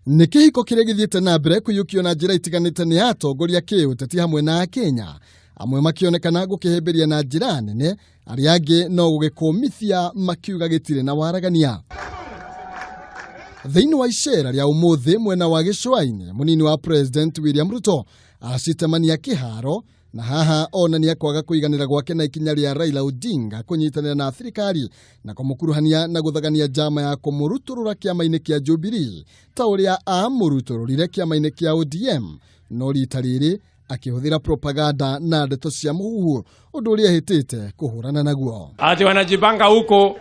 Nĩ kĩhiko kĩrĩa gĩthiĩte na mbere kũiyũkio na njĩra itiganĩte nĩ atongoria kĩũteti hamwe na Akenya, amwe makĩonekana gũkĩhĩmbĩria na njĩra nene, arĩa angĩ no gũgĩkũmithia makiuga gĩtirĩ na waragania. Thĩinĩ wa icera rĩa ũmũthĩ mwena wa gĩcũa-inĩ, mũnini wa President William Ruto acitemania kĩharo na haha onania kwaga kũiganĩra gwake na ikinya rĩa Raila Odinga kũnyitanĩra na thirikari na kũmũkuruhania na gũthagania njama ya kũmũrutũrũra kĩama-inĩ kĩa Jubilee ta ũrĩa amũrutũrũrire kĩama-inĩ kĩa ODM, no rita rĩrĩ akĩhũthĩra propaganda na ndeto cia mũhuhu, ũndũ ũrĩa ehĩtĩte kũhũrana naguo. Ati wanajipanga huko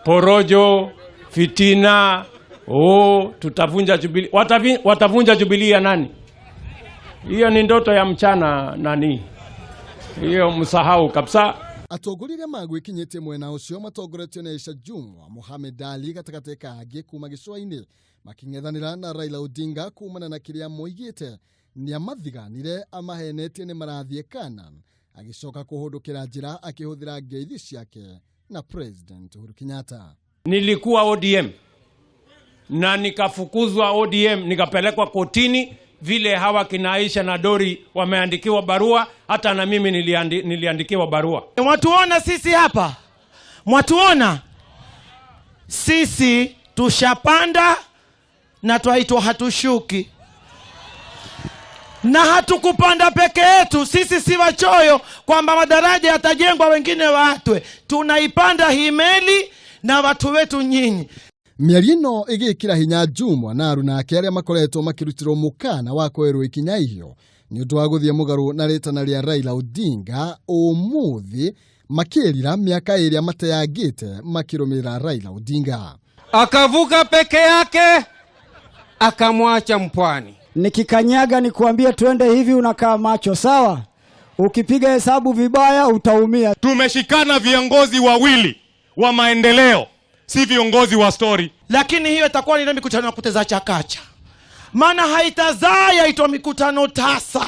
porojo, fitina, oh, tutavunja Jubilee. Watavunja Jubilee ya nani? Hiyo ni ndoto ya mchana nani? Hiyo msahau kabisa. Atongoria arĩa magwĩkinyĩtie mwena ũcio matongoretio nĩ Aisha Jumwa, Mohamed Ali gatagatĩ ka angĩ kuma gĩcũa-inĩ makĩng'ethanĩra na Raila Odinga kumana na kĩrĩa moigĩte nĩamathiganire amahenetie nĩ marathiĩ Canaan, agĩcoka kũhũndũkĩra njĩra akĩhũthĩra ngeithi ciake na President Uhuru Kenyatta. Nilikuwa ODM na nikafukuzwa ODM, nikapelekwa kotini vile hawa kina Aisha na Dori wameandikiwa barua, hata na mimi niliandikiwa barua. Mwatuona sisi hapa? Mwatuona? Sisi tushapanda na twaitwa hatushuki. Na hatukupanda peke yetu, sisi si wachoyo kwamba madaraja yatajengwa wengine waatwe. Tunaipanda hii meli na watu wetu nyinyi. Mĩario ĩno ĩgĩkĩra hinya Jumwa na aruna ake arĩa makoretwo makĩrutĩrwo mũkana wa kwerwo ikinya ihiũ nĩ ũndũ wa gũthiĩ mũgarũ na rĩtana rĩa Raila Odinga, ũmũthĩ makĩrira mĩaka ĩrĩa mateyangĩte makĩrũmĩrĩra Raila Odinga. Akavuka peke yake akamwacha mpwani. Nikikanyaga nikuambie twende hivi, unakaa macho sawa? Ukipiga hesabu vibaya utaumia. Tumeshikana viongozi wawili wa maendeleo, si viongozi wa story. Lakini hiyo itakuwa ni mikutano ya kuteza chakacha, maana haitazaa yaitwa mikutano tasa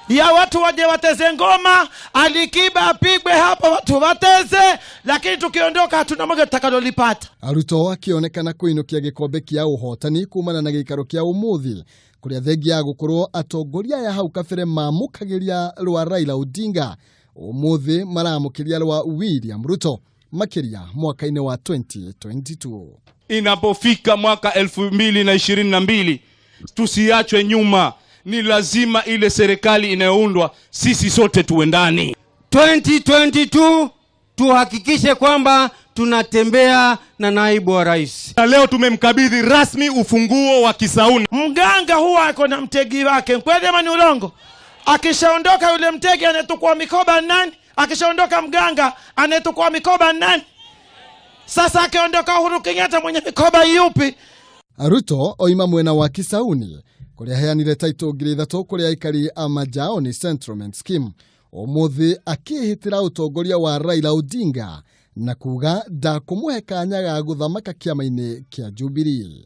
ya watu waje wateze ngoma, Alikiba apigwe hapa watu wateze, lakini tukiondoka hatuna moja tutakalolipata. Ruto akĩonekana kũinũkia gĩkombe kĩa ũhotani kumana na gĩikaro kĩa ũmũthĩ kũrĩa thengia ya gũkorwo atongoria aya hau kabere mamũkagĩria rwa Raila Odinga, ũmũthĩ maramũkĩria rwa William Ruto makĩria mwaka-inĩ wa 2022. Inapofika mwaka elfu mbili na ishirini na mbili tusiachwe nyuma. Ni lazima ile serikali inayoundwa sisi sote tuwe ndani. 2022 tuhakikishe kwamba tunatembea na naibu wa rais. Na leo tumemkabidhi rasmi ufunguo wa Kisauni. Mganga huwa ako na mtegi wake, kweli ama ni urongo? Akishaondoka yule mtegi anayetukua mikoba ni nani? Akishaondoka mganga anayetukua mikoba ni nani? Sasa akiondoka Uhuru Kenyatta mwenye mikoba yupi? Ruto oima mwena wa Kisauni kũrĩa aheanire taitũ 3,000 kũrĩ aikari a Majaoni Settlement Scheme, ũmũthĩ akĩhĩtĩra ũtongoria wa Raila Odinga na kuga ndakũmũhe kanya ga gũthamaka kĩama-inĩ kĩa Jubilee.